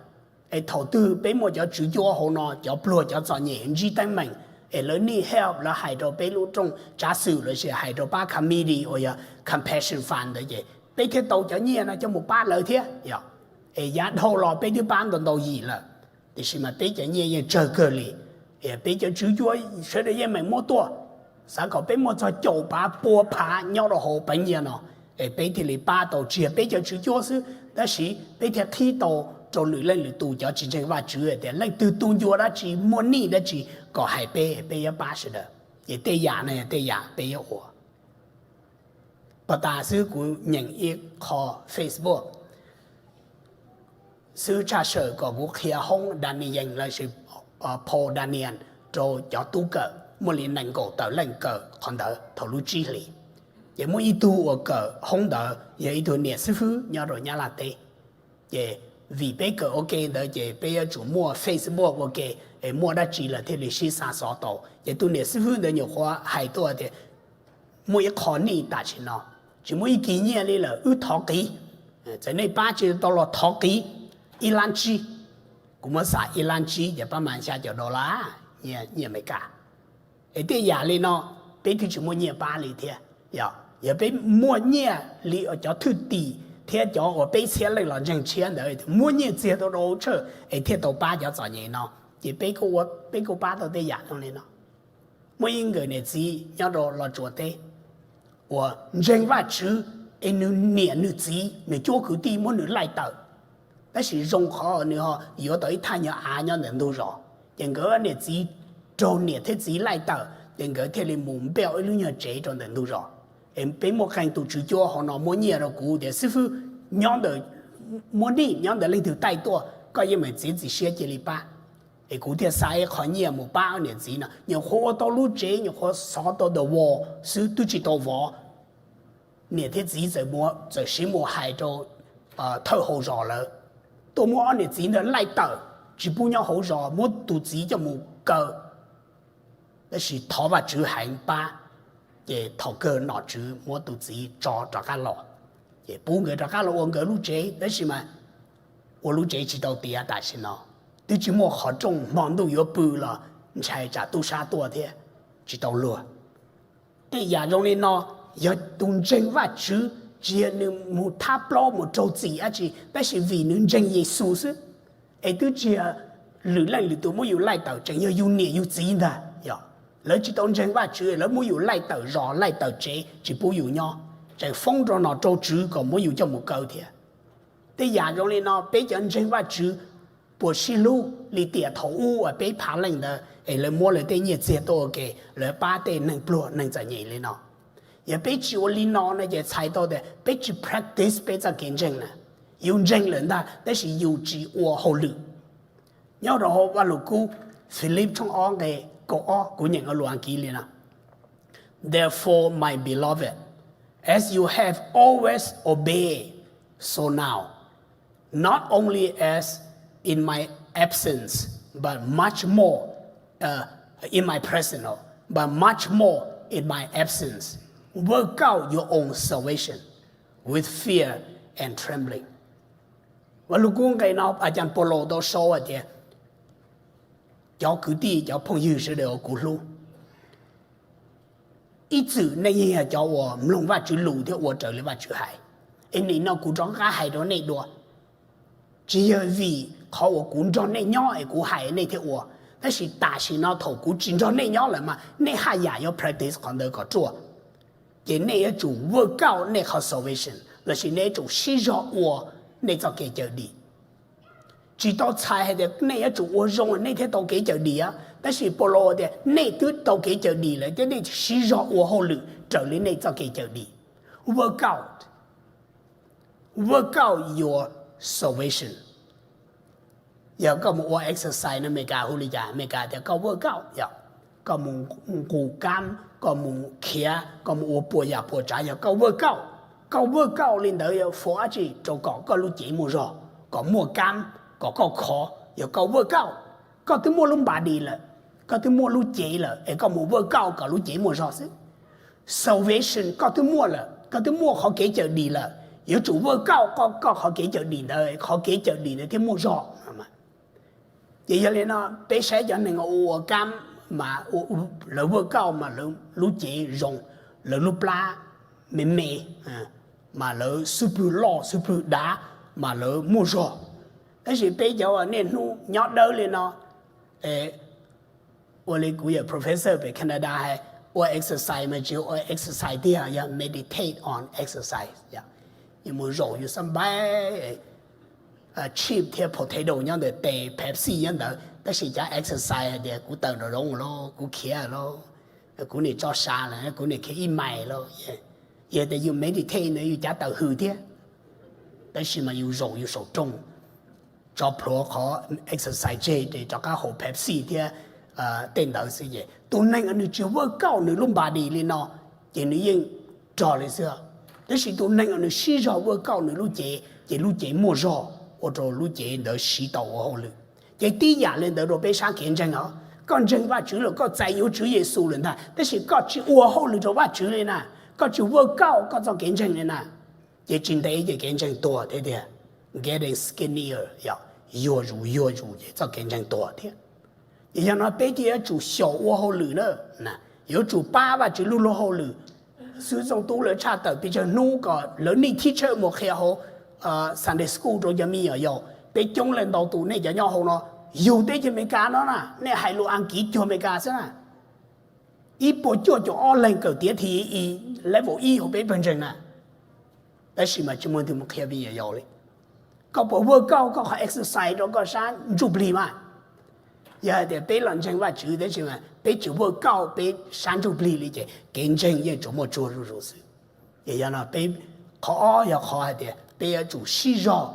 Es thaum twg peb muaj cov tswv cuab hauv no, cov pluag cov txom nyem ntsib teeb meem, es lawv need help, lawv hais rau peb lub rooj tsav xwm lossis hais rau pab committee uas yog Compassion Fund ntawd ces peb thiaj tau cov nyiaj no coj mus pab lawv thiab. Yog, es yav dhau los peb twb pab ntau ntau yim lawm, tiam sis mas peb cov nyiaj yeej tsawg kawg li. Peb cov tswv cuab sawv daws yeej meem muab tuaj, xav kom peb muaj txog caum phav pua phav nyob rau hauv peev nyiaj no, es peb thiaj li pab tau tsis yog peb cov tswv cuab xwb, tab sis peb thiaj qhib tau rau lwm leej lwm tus cov tsis ntseeg Vajtswv hais tias leej twg tu ncua dab tsi, muaj need dab tsi, kom hais peb, peb yuav pab sawv daws. Ces tej yam no yog tej yam peb yuav ua. Pas tas xwb kuv nyeem ib qho Facebook xwb tshaj sawm kom kuv qhia hoob Daniyees lossis phau Daniyees rau cov tub kawm, muaj li nees nkaum tawm leej kawm qhov ntawd thaum lub tsib hlis. Ces muaj ib tug uas kawm hoob ntawd yog ib tug niam xib fwb nyob rau Nyab Laj teb. Ces vim peb kawm ua ke ntawd ces peb yuav tsum muaj Facebook ua ke, es muaj dab tsi lawm thiaj li sib xa xov tau. Ces tus niam xib fwb ntawd nyuam qhuav hais tuaj tias muaj ib qho nij tam sim no tsis muaj ib kis nyiaj li lawm, wb thov qiv. Txawm nej pab tsis tau los thov qiv ib lab tsib. Kuv muab xam ib lab tsib ces pab mas xya caum dollar, nyiaj Amelikas. Es tej yam li no peb twb tsis muaj nyiaj pab li thiab. Yog peb muaj nyiaj li cov thwj tim thiab cov uas peb txhiab leej los ntseeg tshiab ntawd muaj nyiaj txiag tau rau tshawj es thiaj tau pab cov txom nyem no. Ces peb kuj pab tau tej yam zoo li no. Muaj ib nkawm niam txiv nyob rau Los Tsuas teb uas ntseeg Vajtswv, es nws niam nws txiv nws cuab kwv tij muab nws laij tawm. Tab sis zoo qhov nws ho yuav tau ib thaj nyuag av nyob ntawm ntug zos, ces nkawd niam txiv raug niam thiab txiv laij tawm ces nkawd thiaj li mus npaj ib lub nyuag tsev rau ntawm ntug zos. Es peb muaj qee tus tswv cuab hauv no muab nyiaj rau kuv tias xib fwb, nyob ntawm, muab nyiaj nyob ntawm leej twg taij tuaj, koj yeej meem txiav txim siab cia li pab. Es kuv thiaj xa ib qho nyiaj mus pab niam txiv no, nyuam qhuav ua tau lub tsev, nyuam qhuav xov tau the wall xwb twb tsis tau vov. Niam thiab txiv txawm siv mus hais rau thawj hauv zos lawm, tuaj muab ob niam txiv ntawd laij tawm, tsis pub nyob hauv zos, muab tus txiv coj mus kaw. Tab sis thov Vajtswv heev pab, ces thaum kawg nom tswv muab tus txiv tso rov qab los, ces pub nkawd rov qab los ua nkawd lub tsev. Tab sis mas ua lub tsev tsis tau tiav tam sim no, twb tsis muaj qhov rooj, hmo ntuj yuav pw los ntshai tsam tub sab tuaj thiab, tsis tau luag. Tej yam zoo li no, yog tus ntseeg Vajtswv, tsis yog nws mus thab plaub mus raug txim dab tsi, tab sis vim nws ntseeg Yexus xwb, es twb tsis yog lwm leej lwm tus muab yus laij tawm, tseem yog yus niam yus txiv ntag. Yog lawv tsis tau ntseeg Vajtswv, lawv muab yus laij tawm zos laij tawm tsev tsis pub yus nyob, tseem foob rau nom rau tswv kom muab yus coj mus kaw thiab. Tej yam zoo li no peb cov ntseeg Vajtswv puas sib hlub li tiam thaum ub uas peb phav leej ntawd es lawv muab lawv tej nyiaj txiag tuaj ua ke, lawv pab tej neeg pluag neeg txom nyem li no? Yog peb tsis ua li no no ces txhais tau tias peb tsis practice peb txoj kev ntseeg na. Yus ntseeg lawm ntag tab sis yus tsis ua hauj lwm. Nyob rau hauv Vaj Lug Kub Philip tshooj ob nqe kaum ob, kuv nyeem ua lus Askiv li no: Therefore, my beloved, as you have always obeyed, so now, not only as in my absence, but much more, uh, in my presence, but much more in my absence, work out your own salvation with fear and trembling. Vaj Lug Kub nqe no a cas Paulus tau sau hais tias, cov kwv tij cov phooj ywg sawv daws uas kuv hlub, ib txwm nej yeej yog cov uas mloog Vajtswv lus thiab ua raws li Vajtswv hais. Es nim no kuv rov qab hais rau nej dua, tsis yog vim qhov uas kuv nrog nej nyob es kuv hais nej thiaj ua, tab sis tam sim no thaum kuv tsis nrog nej nyob lawm mas nej haj yam yuav practice qhov ntawd kom ruaj. Ces nej yuav tsum work out nej qhov salvation lossis nej yuav tsum sib zog ua nej txoj kev cawm dim. Tsis tau txhais hais tias nej yuav tsum ua zoo nej thiaj tau kev cawm dim, tab sis Paulus tias nej twb tau kev cawm dim lawm thiab nej sib zog ua hauj lwm raws li nej txoj kev cawm dim. Work out, work out your salvation. Yog koj mus ua exercise no, Amelikas hu li cas? Amelikas tias koj work out, yog koj mus nqus kab, koj mus khiav, koj mus ua puas yam puas tsav, yog koj work out. Koj work out li ntawd yog for dab tsi? Rau kom koj lub cev muaj zog, kom muaj kab, kom koj khov, yog koj work out. Koj twb muaj lub body lawm, koj twb muaj lub cev lawm es koj mus work out kom lub cev muaj zog xwb. Salvation koj twb muaj lawm, koj twb muaj qhov kev cawm dim lawm, yuav tsum work out koj qhov kev cawm dim ntawd, qhov kev cawm dim ntawd thiaj muaj zog. Ces yog li no peb saib cov neeg ua kab mas lawv work out mas lawv lub cev zoo, lawv lub plab me me, mas lawv xub pwg loj xub pwg dav, mas lawv muaj zog. Tab sis peb cov niaj hnub nyob dawb li no, ua li kuv yawm professor pem Canada hais, ua exercise mas tsis ua exercise tiag, yog meditate on exercise. Yus mus zaum yus xab npaib, chip thiab potato nyob ntawm tes, Pepsi nyob ntawd, tab sis cov exercise hais tias kuv tawm nraum zoov los kuv khiav los, kuv nim tso sa lawm, kuv nim khiav ib mais los, Yog tias yus meditate ntawd yus cav taws hws thiab, tab sis mas yus zaum yus saum rooj, tso plhuav qhov exercise tseg ces rov qab haus Pepsi thiab tej ntawd xwb. Ces tus neeg uas nws tsis work out nws lub body li no, ces nws yeej rog li xwb. Tab sis tus neeg uas nws sib zog work out nws lub cev, ces lub cev muaj zog, ua rau lub cev ntawd siv tau ua hauj lwm. Ces tib yam li ntawd rau peb sab kev ntseeg os. Koj ntseeg Vajtswv lawm, koj txais yuav Tswv Yexus lawm ntag, tab sis koj tsis ua hauj lwm rau Vajtswv li na, koj tsis work out koj txoj kev ntseeg li na, ces tsis ntev ces kev ntseeg tuag thiab tiag. Getting skinnier, yuag zus yuag zus ces txoj kev ntseeg tuag thiab. Ces yog no peb thiaj yuav tsum xyaum ua hauj lwm na, yuav tsum pab Vajtswv lub luag hauj lwm. Xwv Txooj Tub lawv tshaj tawm pes tsawg hnub kom lawv nim thib tshawj mus qhia hauv Sunday school rau cov me nyuam yaus. Peb coob leej ntau tus nej cov nyob hauv no, yug teb chaws Amelikas no na, nej hais lus Askiv cuag Amelikas xwb na. Ib puas cuaj caum ob leeg kawm tiav thi i level ib hauv peb pawg ntseeg na, tab sis mas tsis muaj leej twg mus qhia me nyuam yaus li. Koj puas work out koj qhov exercise rau koj sab ntsuj plig mas? Yog hais tias peb los ntseeg Vajtswv tab sis mas peb tsis work out peb sab ntsuj plig li ces kev ntseeg yeej tsuas muaj tsuag zuj zus xwb. Ces yog no peb, qhov ob yog qhov hais tias peb yuav tsum sib zog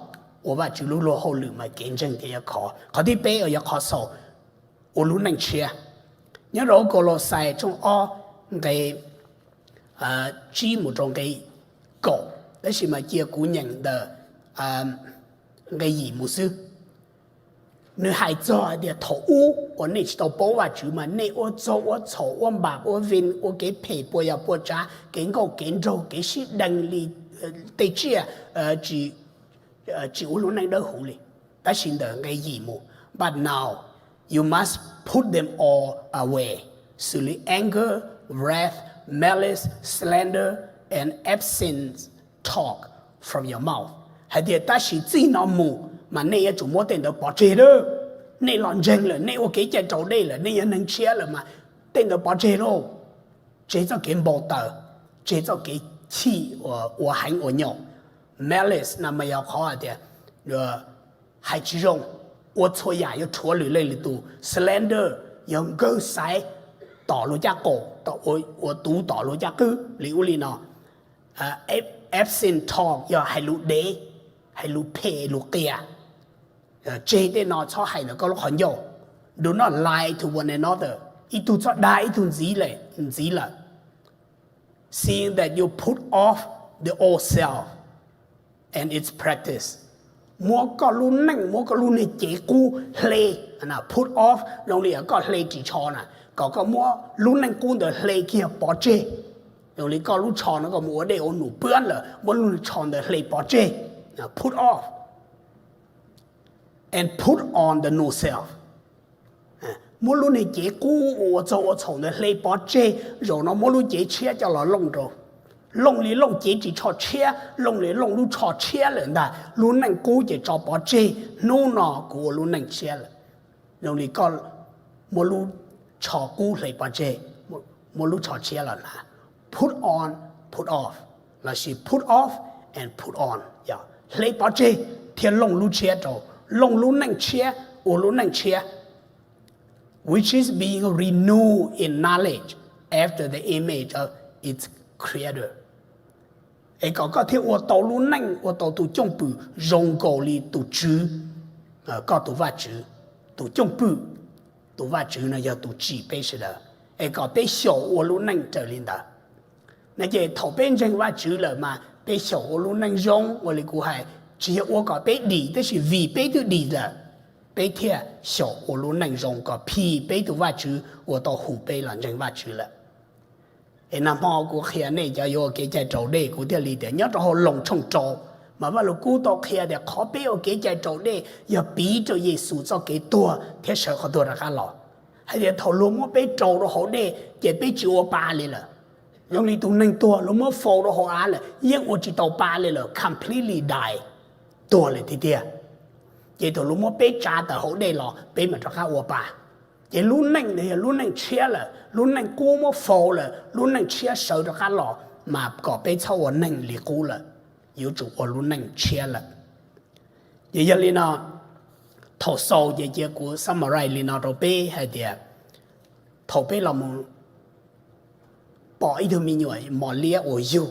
ua Vajtswv lub luag hauj lwm mas kev ntseeg thiaj yuav khov. Qhov thib peb uas yog qhov xaus, ua lub neej tshiab. Nyob rau Kaulauxais tshooj ob nqe tsib mus rau nqe kaum, tab sis mas cia kuv nyeem ntawm nqe yim mus xwb. Nws hais txog hais tias thaum ub uas nej tsis tau paub Vajtswv mas nej ua txog ua txhaum, ua npam ua vin, ua kev phem puas yog puas tsav, kev nkauj kev nraug, kev sib deev li tej tsiaj, tsis ua lub neej dawb huv li. Tab sis ntawm nqe yim mus, but now you must put them all away, xws li anger, wrath, malice, slander, and obscene talk from your mouth. Hais tias tab sis txij no mus mas nej yuav tsum muab tej ntawd pov tseg lawm. Nej los ntseeg lawm, nej ua kev cai raus dej lawm, nej yog neeg tshiab lawm mas tej ntawd pov tseg lauj. Tseg txoj kev npau taws, tseg txoj kev chim uas ua heev ua nyaum. Malice no mas yog qhov hais tias hais tsis zoo, ua txhua yam yuav rhuav lwm leej lwm tus. Slander yog nkawg xaiv tom luag caj qaum, ua tuv tom luag caj qwb li ub li no. Obscene talk yog hais lus dev, hais lus phem, lus qias. Tseg tej no, txhob hais ntawm koj lub qhov ncauj. Do not lie to one another, ib tug txhob dag ib tug ntxiv lawm. Seeing that you put off the old self and its practice, muab koj lub neej, muab koj lub niag cev qub hle, put off zoo li koj hle ris tsho na, kom koj muab lub neej qub ntawd hle kiag pov tseg. Zoo li koj lub tsho no koj mus ua dej ua num pwb lawm, muab lub niag tsho ntawd hle pov tseg, put off and put on the new self. Muab lub niag cev qub ua txog ua txhaum ntawd hle pov tseg, zaum no muab lub cev tshiab coj los looj rau. Looj li looj cev ris tsho tshiab, looj li looj lub tsho tshiab lawm ntag, lub neej qub ces tso pov tseg, hnub no kuv ua lub neej tshiab lawm. Zoo li koj muab lub tsho qub hle pov tseg, muab lub tsho tshiab los hnav. Put on, put off, lossis put off and put on, yog hle pov tseg thiab looj lub tshiab rau, looj lub neej tshiab, ua lub neej tshiab, which is being renewed in knowledge after the image of its creator. Es kom koj thiaj ua tau lub neej, ua tau tus cwj pwm zoo nkaus li tus Tswv, koj tus Vajtswv, tus cwj pwm, tus Vajtswv no yog tus tsim peb sawv daws, es kom peb xyaum ua lub neej raws li ntawd. No ces thaum peb ntseeg Vajtswv lawm mas peb xyaum ua lub neej zoo, ua li kuv hais, tsis yog ua kom peb dim, tab sis vim peb twb dim lawm, peb thiaj xyaum ua lub neej zoo kom phim peb tus Vajtswv uas tau hu peb los ntseeg Vajtswv lawm. Es nag hmo kuv qhia nej cov yuav ua kev cai raus dej, kuv thiaj li tias nyob rau hauv Loos tshooj rau, mas Vaj Lug Kub tau qhia tias qhov peb ua kev cai raus dej yog piv rau Yexus txoj kev tuag thiab sawv qhov tuag rov qab los. Hais tias thaum luag muab peb rau rau hauv dej ces peb tsis ua pa li lawm. Zoo li tus neeg tuag luag muab faus rau hauv av lawm yeej ua tsis tau pa li lawm, completely die, tuag lawm tiag tiag. Ces thaum luag muab peb tsa tawm hauv dej los peb mam rov qab ua pa. Ces lub neej ntawd yog lub neej tshiab lawm, lub neej qub muab faus lawm, lub neej tshiab sawv rov qab los, mas kom peb txhob ua neeg li qub lawm, yuav tsum ua lub neej tshiab lawm. Ces yog li no, thaum xaus ces cia kuv summarize li no rau peb hais tias, thaum peb los mus pom ib tug me nyuam mos liab uas yug,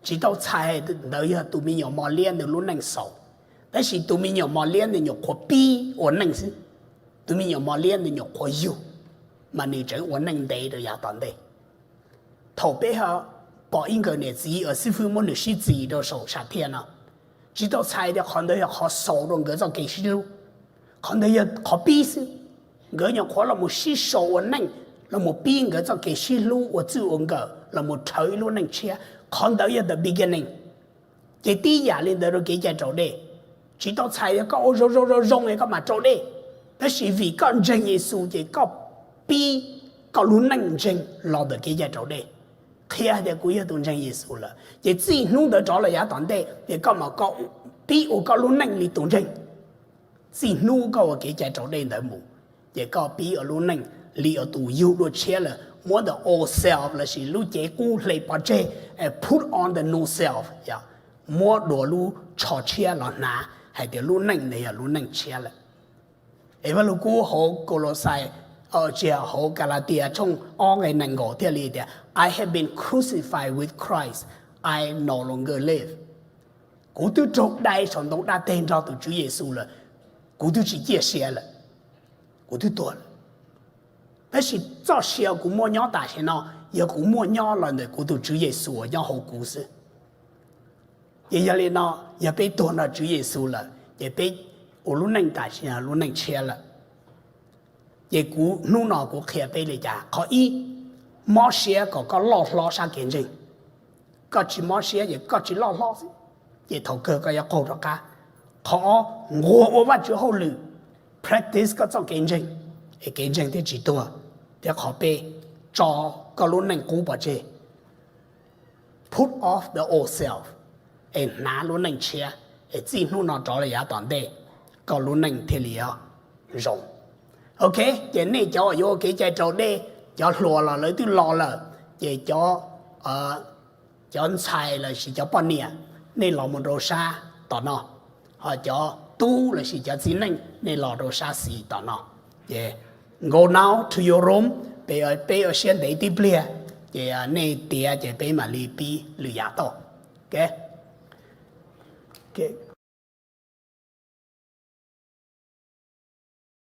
Tsis tau txhais ntawd yog tus me nyuam mos liab ntawd lub neej xaus, tab sis tus me nyuam mos liab ntawd nyuam qhuav pib ua neej xwb. Tus me nyuam mos liab ntawd nyuam qhuav yug, mas nws tseem ua neej ntev rau yav tom ntej. Thaum peb pom ib nkawm niam txiv uas xib fwb muab nws sib txis rau saum sam thiaj no, tsis tau txhais tias qhov ntawd yog qhov xaus rau nkawd txoj kev sib hlub. Qhov ntawd yog qhov pib xwb. Nkawd nyuam qhuav los mus sib sau ua neej, los mus pib nkawd txoj kev sib hlub ua txwj ua nkawm los mus rhawv ib lub neej tshiab. Qhov ntawd yog the beginning. Ces tib yam li ntawd rau kev cai raus dej, tsis tau txhais tias koj ua zoo zoo zoo zoo es koj mam raus dej, tab sis vim koj ntseeg Yexus ces koj pib koj lub neej ntseeg los ntawm kev cai raus dej, qhia tias kuv yog tus ntseeg Yexus lawm. Ces txij hnub ntawd rov los yav tom ntej ces koj mam pib ua koj lub neej li tus ntseeg. Txij hnub koj ua kev cai raus dej ntawd mus, ces koj pib ua lub neej li ua tus yug dua tshiab lawm, muab the old self lossis lub cev qub hle pov tseg, put on the new self, muab dua lub tsho tshiab los hnav hais tias lub neej ntawd yog lub neej tshiab lawm. Es Vaj Lug Kub hauv Kaulauxais, tsis, hauv Kalatias tshooj ob nqe nees nkaum thiaj li tias, I have been crucified with Christ, I no longer live. Kuv twb raug dai saum ntoo dab teg nrog tus Tswv Yexus lawm, kuv twb tsis ciaj sia lawm, kuv twb tuag lawm. Tab sis txoj sia kuv muaj nyob tam sim no yog kuv muaj nyob los ntawm kuv tus Tswv Yexus uas nyob hauv kuv xwb. Ces yog li no, yog peb tuag nrog Tswv Yexus lawm ces peb ua lub neej tam sim no lub neej tshiab lawm. Ces kuv hnub no kuv qhia peb li cas? Qhov ib, mob siab kom koj loj hlob sab kev ntseeg. Koj tsis mob siab ces koj tsis loj hlob xwb, ces thaum kawg koj yuav qaug rov qab. Qhov ob, nquag ua Vajtswv hauj lwm, practice koj txoj kev ntseeg, es kev ntseeg thiaj tsis tuag. Thiab qhov peb, tso koj lub neej qub pov tseg, put off the old self, es hnav lub neej tshiab, es txij hnub no rov los yav tom ntej koj lub neej thiaj li zoo. Ok, ces nej cov uas yuav ua kev cai raus dej, cov hluas los lawv twb los lawm, ces cov, cov ntxhais lossis cov poj niam, nej los mus rau sab tom no, ho cov tub lossis cov txiv neej nej los rau sab xis tom no. Ces go now to your room, peb ua siab ntev tib pliag, ces nej tiav ces peb mam li pib lwm yam tau.